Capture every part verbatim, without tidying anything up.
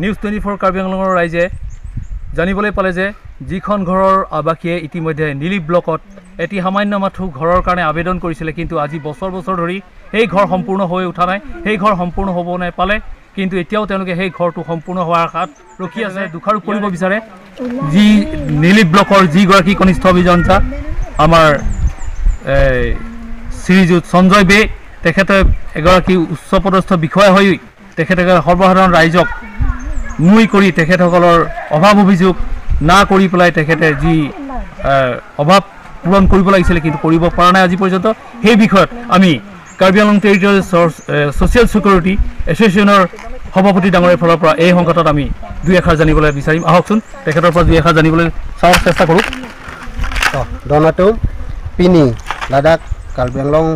News twenty four Karbi আংলঙৰ ৰাইজে জানিবলৈ পালে যে যিখন ঘৰৰ আৱাসীয়ে ইতিমধ্যে নিলিপ ব্লকত এটি সামান্য মাথো ঘৰৰ কাৰণে আবেদন কৰিছিলে, কিন্তু আজি বছৰ বছৰ ধৰি সেই ঘৰ সম্পূৰ্ণ হৈ উঠা নাই। সেই ঘৰ সম্পূৰ্ণ হ'ব নাপালে, কিন্তু এতিয়াও তেওঁলোকে সেই ঘৰটো সম্পূৰ্ণ হোৱাৰ আশাত ৰখি আছে। দুষাৰ কৰিব বিচাৰে যি নিলিপ ব্লকৰ যিগৰাকী কনিষ্ঠ অভিযন্তা আমাৰ এই শ্ৰীযুত সঞ্জয় বে, তেখেতে এগৰাকী উচ্চপদস্থ বিষয়া হৈ তেখেতে সৰ্বসাধাৰণ ৰাইজক নুই কৰি তেখেতসকলৰ অভাৱ অভিযোগ না কৰি পেলাই তেখেতে যি এ, অভাৱ পূৰণ কৰিব লাগিছিলে, কিন্তু কৰিব পৰা নাই আজি পৰ্যন্ত। সেই বিষয়ত আমি কাৰ্বি আংলং টেৰিটৰিয়েল চ'ৰ্চ, এ, ছ'চিয়েল ছিকিউৰিটি এছ'চিয়েশ্যনৰ সভাপতি ডাঙৰীয়াৰ ফালৰ পৰা এই সংকটত আমি দুই এষাৰ জানিবলৈ বিচাৰিম। আহকচোন, তেখেতৰ পৰা দুই এষাৰ জানিবলৈ চাওঁ, চেষ্টা কৰোঁ। Oh, don atum, pini ladak Karbi Anglong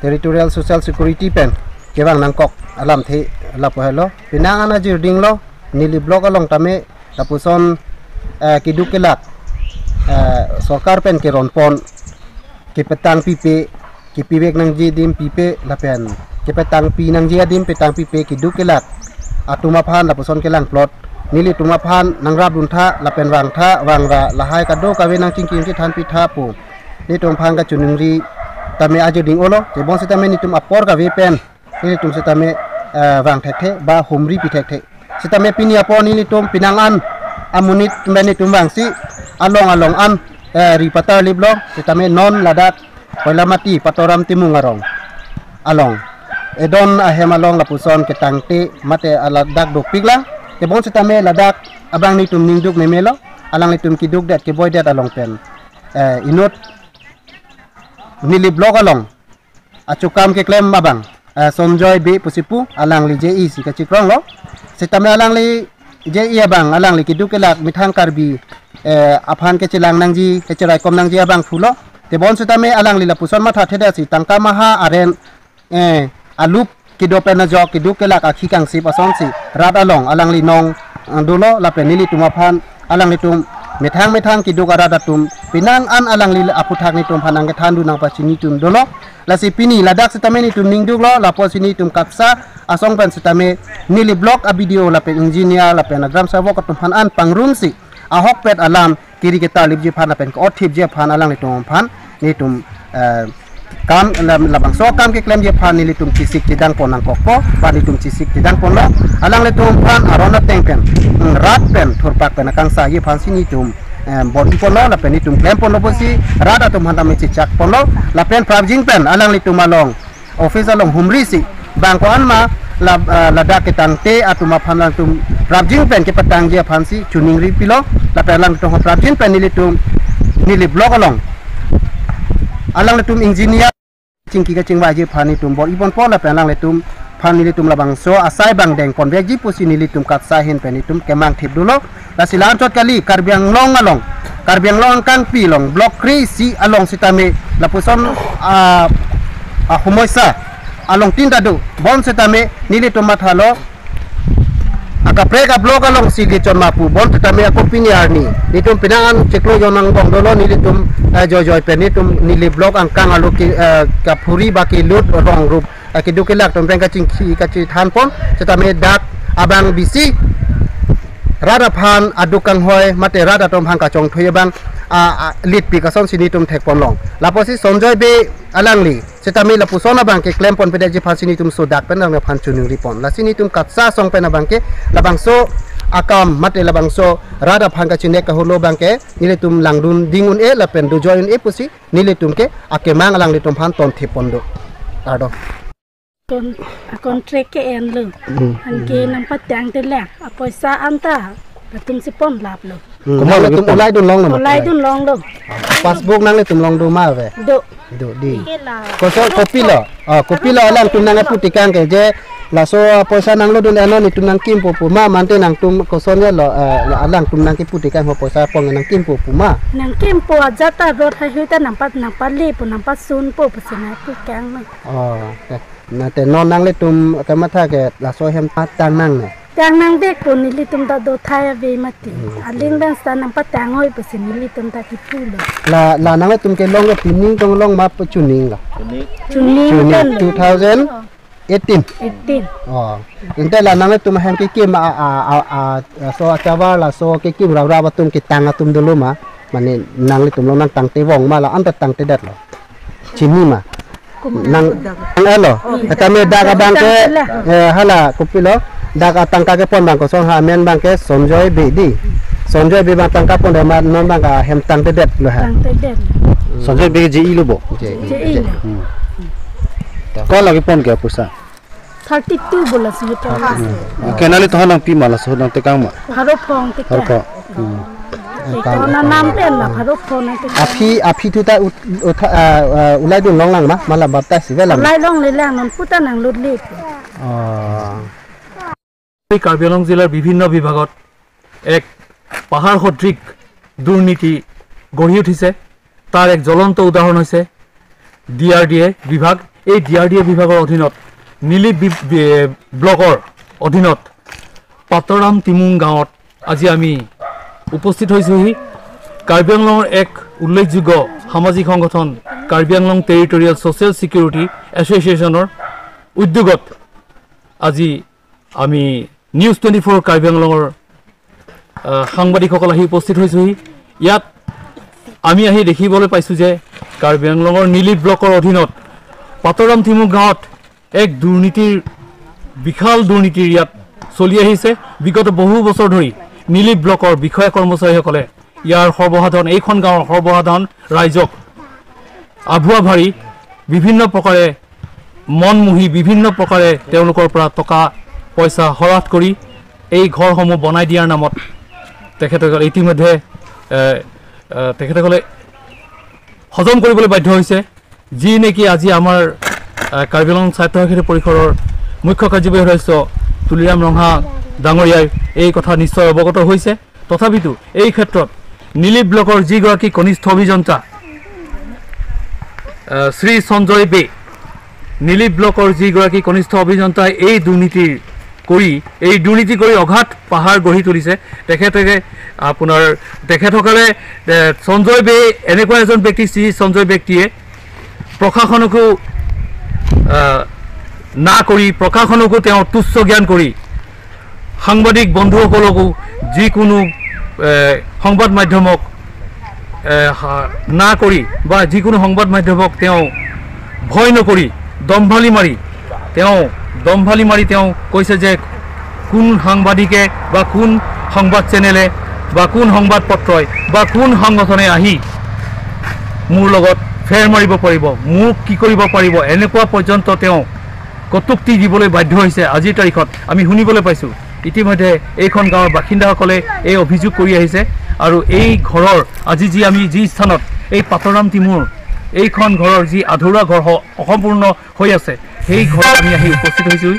Territorial Social Security pen kevang nangkok alamthe lapu helo. Penang an ajir dinglo, Nilip Block along tame lapuson, eh, keduk kelak, eh, sorkar pen keronpon, kepetang pipe, kepivek nangji adim pipe lapen kepetang pi nangji adim petang pipe keduk kelak atum aphan lapuson kelangplot. Nelitum aphan nangrap duntha lapen vangtha, vangra lahai kadokave nangchingki chingki than pitha pu nelitum aphan kachiningri tame ajir ding-olo. Tebon sitame nelitum apor kave pen nelitum sitame, eh, vang thekthe ba humri pi thekthe. Sitame pini apor nelitum penang an amonit pen nelitum vangsi along along an, eh, ri patar lip lo. Sitame non ladak Koilamati Patoram Timung arong along, edon ahem along lapuson ketangte mate ladak dopik lang. Tebon sitame ladak abang nelitum ningduk memelo, alanglitum keduk det keboi det along pen, eh, inut Nilip Block along achukam keklem abang, eh, Sonjoy Bey pusi pu, alangli J E si kachikrong lo. Sitame alangli J E abang, alangli keduk kelak methang Karbi, eh, aphan kachelang nangji, kacheraikom nangji abang pulo. Tebon sitame alangli lapuson mathathedet si tangka maha aren, eh, alup kedo pen ajok keduk kelak akhi kangsip asonsi rat along alangli nong, eh, dolo lapen nelitum aphan alanglitum methang methang keduk arat atum penang an alangli aphuthak nelitum aphan nangkethan dun nangpachini dun dolo. Lasi pini ladak sitame nelitum ningduk lo, lapusi nelitum KATSA asong pen sitame Nilip Block a-B D O lapen engineer lapen agram sabok atum aphan an pangrumsi ahokpet alam kiri ketar lipji aphan lapen ke-ot thipji aphan alanglitum aphan nelitum, eh, kam lam-, labangso akam keklemji aphan nelitum chesik chedang pon nangkokpo, ba nelitum chesik chedang ponlo. Alanglitum aphan aron ateng pen, mm, rat pen thurpak pen akangsaji aphansi nelitum, eh, bor-i ponlo lapen nelitum klem ponlo pusi rat atum aphan tame chechak ponlo lapen prapjin pen alanglitum along office along humrisi bang ko-an ma la, ah, ladak ketangte atum aphan alanglitum prapjin pen kepatangji aphansi chiningri pilo lapen alanglitum prapjin pen nelitum Nilip Block along alanglitum engineer chingki kachingvaiji aphan nelitum bor-i ponpo lapen alanglitum aphan nelitum labangso asai abang deng ponvekji pusi nelitum KATSA ahin pen nelitum kemang thip dolo. Lasi la-anchot kali Karbi Anglong along, Karbi Anglong angkangpi along, Block kre-isi along sitame lapuson, ah, ah, homoisa along tin ta do. Bonsitame nelitum mathalo akaprek a-block alongsi kechon ma pu. Bonsitame ako pini arni nelitum penang an chiklo jon angbong dolo, nelitum, eh, joijoi pen nelitum Nilip Block angkang arlo ke, eh, kaphuri ba kelut rong rup, eh, keduk kelak atum pen kachingki kachethan pon, sitame dak abang bisi rat aphan aduk kanghoi mate rat atum aphan kachongthui abang, ah, ah, litpik asonsi nelitum thek ponlong. Lapusi Sonjoy Bey alangli sitame lapuson abang keklem ponpedetji aphansi nelitum sodak pen alangliphan chiningri pon. Lasi nelitum KATSA asong pen abangke labangso akam mate labangso rat aphan kachinek kaholo abangke nelitum langdun ding un-e lapen dojoi un-e pusi nelitum ke akemang alanglitum aphan ton thip pon do. Kardom. Kon-, contract ke-enlo. Hmm. Anke nangpatangte le apoisa anta latumsi ponlaplo. Hmm. Komat nangtum ulai dunlong nama? Ulai dunlonglo. Passbook nanglitum along do ma ave? Do. Do dei. Ke la. Koson kopilo? Oh, kopilo alangtum nangkepu tekang ke je laso apoisa nanglodun eno nelitum nangkimpo pu ma, mante nangtum koson ya lo, eh, alangtum nangkepu tekang ho poisa pong nangkimpo pu ma? Nangkimpo ajat ta rot haihui ta nangpat nangpale pu nangpasunpo pusi nangpu kang ma. Oh, eh. Mate non nanglitum kamatha ke laso ahem ta tang nangne? Tang nangvekpo, nelitum ta dothai ave mati. Hmm. Aling pen sita nangpatang oi pusi nelitum ta kipulo. La, la nanglitum kelong ke pining tong long ma pu chuning la? Chuning. Chuning. Chuning pen. Two thousand Eighteen. Eighteen. Oh. Ante la nanglitum ahem kekim a, a, a, a, laso achavar laso kekim raprap atum ketang atum dolo ma? Mane nanglitum along nangtangte vong ma la anta tangtedetlo? Chini ma? Nang, nang elo. Tame dak abang ke, eh, hala kopilo. Dak atangka kepon abang kosong, ha amen abang ke Sonjoy Bey dei. Sonjoy Bey abang tangka pon de ma non abang ke hem tangtedetlo ha. Tangtedet. Sonjoy Bey J E lo bo. J E. J E. Hmm. Ko lagi pon ke pusa? Thirty-two bola si ito. Hmm. Kenali toha nangpi ma laso nangtekang ma? Pharo phongo tekang. Pharo phongo. Hmm. Ito na nam pen la pharo phongo nangtekang. Aphi, aphi thu ta ut-, utha-, ah, ah, ulai dun longlang ma? Mala baptize si velang? Ulai longle lang, non puta nanglut le. Ah. Karbi আংলং জিলাৰ বিভিন্ন বিভাগত এক পাহাৰ সদৃশ দুৰ্নীতি গঢ়ি উঠিছে। তাৰ এক জ্বলন্ত উদাহৰণ হৈছে ডি আৰ ডি এ বিভাগ। এই ডি আৰ ডি এ বিভাগৰ অধীনত নিলিপ বি-, বি-, ব্লকৰ অধীনত পাতৰাম টিমুং গাঁৱত আজি আমি উপস্থিত হৈছোঁহি। কাৰ্বি আংলঙৰ এক উল্লেখযোগ্য সামাজিক সংগঠন কাৰ্বি আংলং টেৰিটৰিয়েল ছ'চিয়েল ছিকিউৰিটি এছ'চিয়েশ্যনৰ উদ্যোগত আজি আমি নিউজ টুৱেণ্টি ফ'ৰ কাৰ্বি আংলঙৰ, আহ, সাংবাদিকসকল আহি উপস্থিত হৈছোঁহি। ইয়াত আমি আহি দেখিবলৈ পাইছোঁ যে কাৰ্বি আংলঙৰ নিলিপ ব্লকৰ অধীনত পাতৰাম টিমুং গাঁৱত এক দুৰ্নীতিৰ, বিশাল দুৰ্নীতিৰ ইয়াত চলি আহিছে। বিগত বহু বছৰ ধৰি নিলিপ ব্লকৰ বিষয়া কৰ্মচাৰীসকলে ইয়াৰ সৰ্বসাধাৰণ, এইখন গাঁৱৰ সৰ্বসাধাৰণ ৰাইজক আভুৱা ভাৰি বিভিন্ন প্ৰকাৰে মন মুহি বিভিন্ন প্ৰকাৰে তেওঁলোকৰ পৰা টকা পইচা হৰাট কৰি এই ঘৰসমূহ বনাই দিয়াৰ নামত তেখেতসকলে ইতিমধ্যে, এ, এ, তেখেতসকলে হজম কৰিবলৈ বাধ্য হৈছে। যি নেকি আজি আমাৰ, এ, কাৰ্বি আংলং স্বায়ত্তশাসিত পৰিষদৰ মুখ্য কাৰ্যবাহী সদস্য তুলিৰাম ৰংহাং ডাঙৰীয়াই এই কথা নিশ্চয় অৱগত হৈছে। তথাপিতো এই ক্ষেত্ৰত নিলিপ ব্লকৰ যিগৰাকী কনিষ্ঠ অভিযন্তা, আহ, শ্ৰী সঞ্জয় বে, নিলিপ ব্লকৰ যিগৰাকী কনিষ্ঠ অভিযন্তাই এই দুৰ্নীতি কৰি, এই দুৰ্নীতি কৰি অগাধ পাহাৰ গঢ়ি তুলিছে, তেখেতে আপোনাৰ, তেখেতসকলে, এ, সঞ্জয় বে এনেকুৱা এজন ব্যক্তি, শ্ৰী সঞ্জয় ব্যক্তিয়ে প্ৰশাসনকো, আহ, না কৰি, প্ৰশাসনকো তেওঁ তুচ্ছ জ্ঞান কৰি সাংবাদিক বন্ধুসকলকো যিকোনো, এ, সংবাদ মাধ্যমক, এ, হা-, না কৰি বা যিকোনো সংবাদ মাধ্যমক তেওঁ ভয় নকৰি দম্ভালি মাৰি, তেওঁ দম্ভালি মাৰি তেওঁ কৈছে যে কোন সাংবাদিকে বা কোন সংবাদ চেনেলে বা কোন সংবাদ পত্ৰই বা কোন সংগঠনে আহি মোৰ লগত ফেৰ মাৰিব পাৰিব, মোক কি কৰিব পাৰিব, এনেকুৱা পৰ্যন্ত তেওঁ কটুক্তি দিবলৈ বাধ্য হৈছে। আজিৰ তাৰিখত আমি শুনিবলৈ পাইছোঁ। ইতিমধ্যে এইখন গাঁৱৰ বাসিন্দাসকলে এই অভিযোগ কৰি আহিছে আৰু এই ঘৰৰ আজি যি আমি যি স্থানত এই পাতৰাম টিমুৰ এইখন ঘৰৰ যি আধৰুৱা ঘৰ হ-, অসম্পূৰ্ণ হৈ আছে, সেই ঘৰত আমি আহি উপস্থিত হৈছোঁ।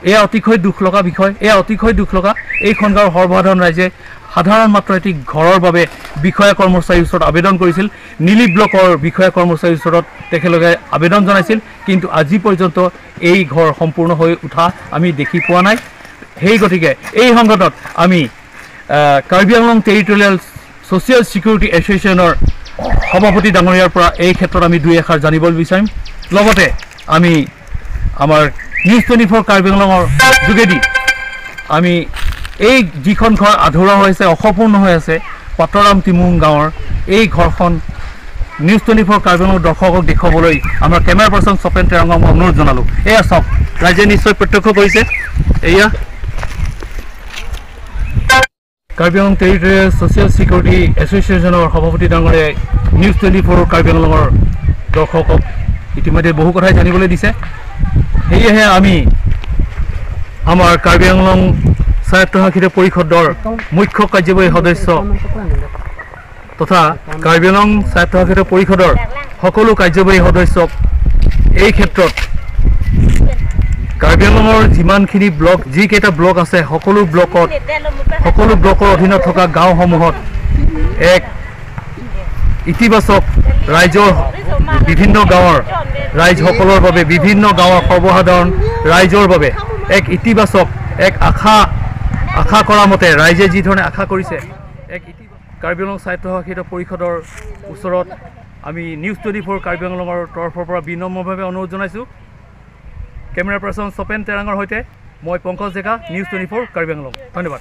এয়া অতিশয় দুখ লগা বিষয়, এয়া অতিশয় দুখ লগা। এইখন গাঁৱৰ সৰ্বসাধাৰণ ৰাইজে সাধাৰণ মাত্ৰ এটি ঘৰৰ বাবে বিষয়া কৰ্মচাৰীৰ ওচৰত আবেদন কৰিছিল, নিলিপ ব্লকৰ বিষয়া কৰ্মচাৰীৰ ওচৰত তেখেতলোকে আবেদন জনাইছিল, কিন্তু আজি পৰ্যন্ত এই ঘৰ সম্পূৰ্ণ হৈ উঠা আমি দেখি পোৱা নাই। সেই গতিকে এই সংঘাতত আমি, আহ, কাৰ্বি আংলং টেৰিটৰিয়েল ছ'চিয়েল ছিকিউৰিটি এছ'চিয়েশ্যনৰ সভাপতি ডাঙৰীয়াৰ পৰা এই ক্ষেত্ৰত আমি দুই এষাৰ জানিবলৈ বিচাৰিম। লগতে আমি আমাৰ নিউজ টুৱেণ্টি ফ'ৰ কাৰ্বি আংলঙৰ যোগেদি আমি এই যিখন ঘৰ আধৰুৱা হৈ আছে, অসম্পূৰ্ণ হৈ আছে, পাতৰাম টিমুং গাঁৱৰ এই ঘৰখন নিউজ টুৱেণ্টি ফ'ৰ কাৰ্বি আংলঙৰ দৰ্শকক দেখুৱাবলৈ আমাৰ কেমেৰা পাৰ্চন স্বপেন তেৰংগক মই অনুৰোধ জনালোঁ। এয়া চাওক, ৰাইজে নিশ্চয় প্ৰত্যক্ষ কৰিছে। এয়া কাৰ্বি আংলং টেৰিটৰিয়েল ছ'চিয়েল ছিকিউৰিটি এছ'চিয়েশ্যনৰ সভাপতি ডাঙৰীয়াই নিউজ টুৱেণ্টি ফ'ৰ কাৰ্বি আংলঙৰ দৰ্শকক ইতিমধ্যে বহু কথাই জানিবলৈ দিছে। সেয়েহে আমি আমাৰ কাৰ্বি আংলং স্বায়ত্তশাসিত পৰিষদৰ মুখ্য কাৰ্যবাহী সদস্য তথা কাৰ্বি আংলং স্বায়ত্তশাসিত পৰিষদৰ সকলো কাৰ্যবাহী সদস্যক এই ক্ষেত্ৰত কাৰ্বি আংলঙৰ যিমানখিনি ব্লক, যিকেইটা ব্লক আছে, সকলো ব্লকত, সকলো ব্লকৰ অধীনত থকা গাঁওসমূহত এক ইতিবাচক ৰাইজৰ, বিভিন্ন গাঁৱৰ ৰাইজসকলৰ বাবে, বিভিন্ন গাঁৱৰ সৰ্বসাধাৰণ ৰাইজৰ বাবে এক ইতিবাচক, এক আশা, আশা কৰা মতে, ৰাইজে যি ধৰণে আশা কৰিছে, এক ইতিবাচক কাৰ্বি আংলং স্বায়ত্তশাসিত পৰিষদৰ ওচৰত আমি নিউজ টুৱেণ্টি ফ'ৰ কাৰ্বি আংলঙৰ তৰফৰ পৰা বিনম্ৰভাৱে অনুৰোধ জনাইছোঁ। কেমেৰা পাৰ্চন স্বপেন তেৰাঙৰ সৈতে মই পংকজ ডেকা, নিউজ টুৱেণ্টি ফ'ৰ কাৰ্বি আংলং। ধন্যবাদ।